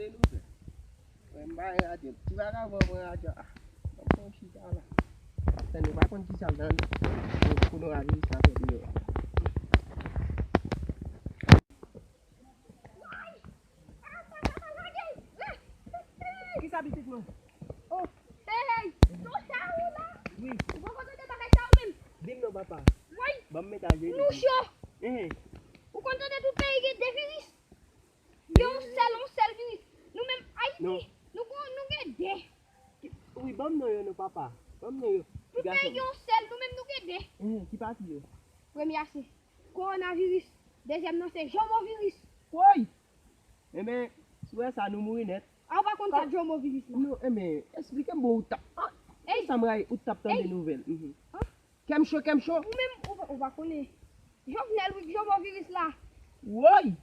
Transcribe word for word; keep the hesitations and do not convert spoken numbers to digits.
Mwen m pa gen radyo. Ti vagabon pran radyo a. Mwen pran chita la. Sa nou pa konn ki sa l nan. Kowonaviris la fè deyò a. Ki sa pitit mwen? Oh, hey, hey, ton sa ou la? Wi. Ou poko tande bagay sa ou menm? Di m non papa. Woy. Ban m met ajenou. Nou cho. Enhen. Ou konn tande tout peyi gen de viris? Gen yon sèl, yon sèl viris. Nou menm Ayiti, nou gon, nou gen de. Wi, ban m non yo non papa. Ban m non yo. Tout peyi gen yon sèl, nou menm nou gen de. Enhen, ki pati yo? Premye a se kowonaviris. Dezyèm nan se jomoviris. Woy! Enben, si w wè sa, nou mouri nèt. A, ou pa konn sa jomoviris la? Non, enben, esplike m bon ou t ap. Ey! Sa m rayi, ou t ap tande nouvèl. Kè m cho, kè m cho. Ou menm, ou pa, ou pa konnen. Jovenel, wi, jomoviris la. Woy!